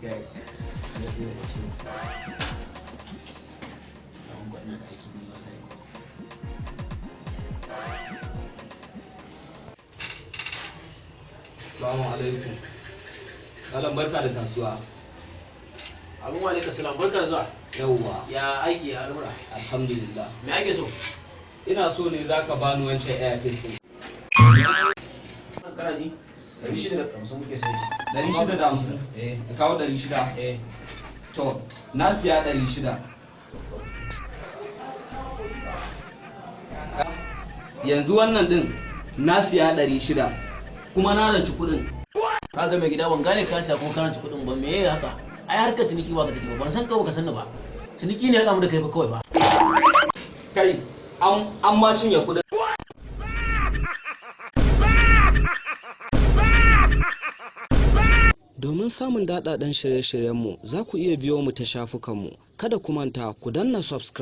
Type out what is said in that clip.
Kai, ya iya ce. An gwanna da aiki ne wallahi. Assalamu alaikum. Malam, barka da kasuwa. Abin wa alaika salam, barka da zuwa. Yawwa. Ya aiki, ya al'amura? Alhamdulillah. Me ake so? Ina so ne zaka bani wancan earpiece din. Kana ji? 650 muke sai shi. 650? Eh. Ka kawo 600? Eh. To, na siya 600. Yanzu wannan din na siya 600 kuma na ranci kuɗin. Ka ga mai gida, ban gane ka siya kuma karanta kuɗin ba, me yayi haka? Ai harkar ciniki ba ka take ba, ban san ka ba ka san ni ba. Ciniki ne ya kamu da kai fa kawai ba. Kai, an ma cinye kuɗin. Domin samun daɗaɗɗen shirye-shiryenmu, za ku iya biyo mu ta shafukanmu. Kada ku manta ku danna subscribe.